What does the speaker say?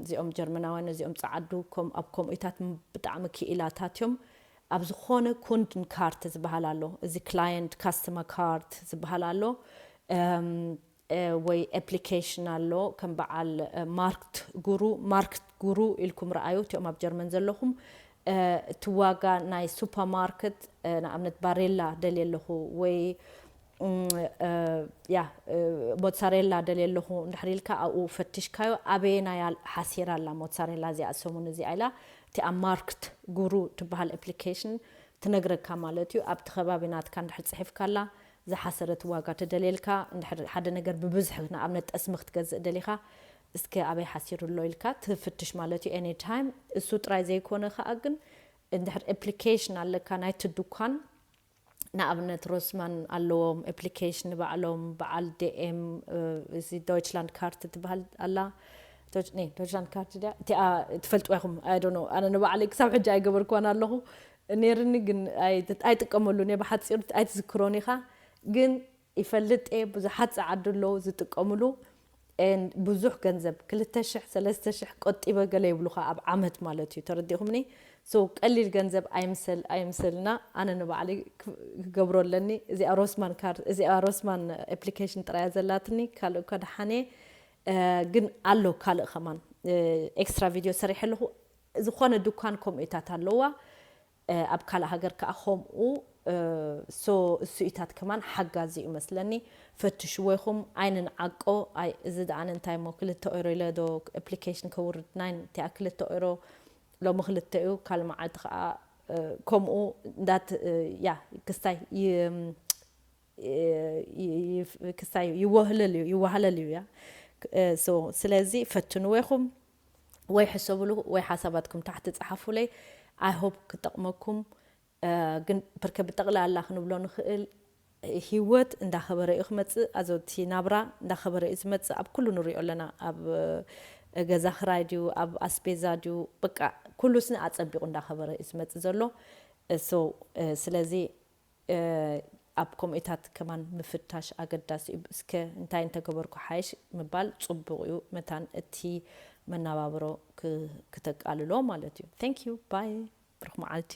እዚኦም ጀርመናውያን፣ እዚኦም ጸዓዱ ከም ኣብ ከምኡታት ብጣዕሚ ክኢላታት እዮም። ኣብ ዝኾነ ኩንድን ካርት ዝበሃል ኣሎ፣ እዚ ክላየንት ካስተመር ካርት ዝበሃል ኣሎ። እም፣ እ፣ ወይ ኣፕሊኬሽን ኣሎ፣ ከም በዓል፣ እ፣ ማርክት ጉሩ፣ ማርክት ጉሩ ኢልኩም ረኣዩ፣ እቲኦም ኣብ ጀርመን ዘለኹም። እ፣ እቲ ዋጋ ናይ ሱፐርማርኬት፣ እ፣ ንኣብነት ባሬላ ደልየ ኣለኹ ወይ፣ እም፣ እ፣ ያ፣ እ፣ ሞትሳሬላ ደልየ ኣለኹ እንድሕር ኢልካ ኣብኡ ፈቲሽካዮ፣ ኣበየናይ ኣል-፣ ሓሲራ ኣላ ሞትሳሬላ እዚኣ ሰሙን እዚኣ ኢላ፣ እቲኣ ማርክት ጉሩ ትበሃል ኣፕሊኬሽን ትነግረካ ማለት እዩ። ኣብቲ ከባቢ ናትካ እንድሕር ጽሒፍካላ፣ ዝሓሰረት ዋጋ ተደልየልካ፣ እንድሕር ሓደ ነገር ብብዝሒ ንኣብነት ጠስሚ ክትገዝእ ደሊኻ፣ እስከ ኣበይ ሓሲሩ ኣሎ ኢልካ ትፍትሽ ማለት እዩ። ኤኒ ታይም እሱ ጥራይ ዘይኮነ ከኣ ግን እንድሕር ኣፕሊኬሽን ኣለካ ናይቲ ዱኳን፣ ንኣብነት ሮስማን ኣለዎም ኣፕሊኬሽን ንባዕሎም፣ በዓል ዲ ኤም፣ እ፣ እዚ ዶይችላንድ ካርት ትበሃል ኣላ። ዶች-፣ ኔ፣ ዶይችላንድ ካርት ድያ? እቲኣ ትፈልጥዋ ኢኹም። I don't know። ኣነ ንባዕለይ ክሳብ ሕጂ ኣይገበርክዋን ኣለኹ። ነይርኒ ግን ኣይ-፣ ኣይጥቀመሉን እየ። ብሓጺሩ ኣይትዝክሮን ኢኻ። ግን ይፈልጥ እየ፣ ብዙሓት ጸዓዱ ኣለዉ ዝጥቀምሉ። And ብዙሕ ገንዘብ፣ ክልተ ሽሕ፣ ሰለስተ ሽሕ ቆጢበ ገለ ይብሉኻ ኣብ ዓመት ማለት እዩ። ተረዲእኹምኒ? So ቀሊል ገንዘብ ኣይምሰል-፣ ኣይምሰልና። ኣነ ንባዕለይ ክ-፣ ክገብሮ ኣለኒ። እዚኣ ሮስማን ካር-፣ እዚኣ ሮስማን ኣፕሊኬሽን ጥራያ ዘላትኒ፣ ካልእ እኳ ደሓን እየ። እ፣ ግን ኣሎ ካልእ ከማን፣ እ፣ ኤክስትራ ቪድዮ ሰሪሐ ኣለኹ። ዝኾነ ድኳን ከምኡታት ኣለዋ። እ፣ ኣብ ካልእ ሃገር ከኣ ከምኡ። እ፣ so እሱኢታት ከማን ሓጋዚ እዩ መስለኒ። ፈትሽዎ ኢኹም፣ ኣይንንዓቆ። ኣይ፣ እዚ ደኣ እንታይ እሞ ክልተ ኦይሮ ኢለ ዶ ኣፕሊኬሽን ከውርድ? ናይ እቲኣ ክልተ ኦይሮ ሎሚ ክልተ እዩ፣ ካልእ መዓልቲ ከኣ፣ እ፣ ከምኡ እንዳት-፣ እ፣ ያ፣ ክስታይ ይ-፣ ይ-፣ ይ-፣ ክስታይ ይወህለል እዩ፣ ይወሃለል እዩ፣ ያ። እ፣ so ስለዚ ፈትንዎ ኢኹም፣ ወይ ሕሰብሉ፣ ወይ ሓሳባትኩም ታሕቲ ጸሓፉለይ። I hope ክጠቕመኩም። እ፣ ግን ፐርከ ብጠቕላላ ክንብሎ ንኽእል፣ ህይወት እንዳኸበረ እዩ ክመጽእ፣ ኣዞ እቲ ናብራ እንዳኸበረ እዩ ዝመጽእ። ኣብ ኩሉ ንሪኦ ኣለና፣ ኣብ፣ እ፣ ገዛ ክራይ ድዩ፣ ኣብ ኣስቤዛ ድዩ፣ በቃ ኩሉ ስኒ ኣጸቢቑ እንዳኸበረ እዩ ዝመጽእ ዘሎ። እ፣ so፣ እ፣ ስለዚ፣ እ፣ ኣብ ከምኡታት ከማን ምፍታሽ ኣገዳሲ እዩ። እስከ እንታይ እንተገበርኩ ሓይሽ ምባል ጽቡቕ እዩ፣ መታን እቲ መነባብሮ ክ-፣ ክተቃልሎ ማለት እዩ። Thank you። ባይ። ብሩኽ መዓልቲ።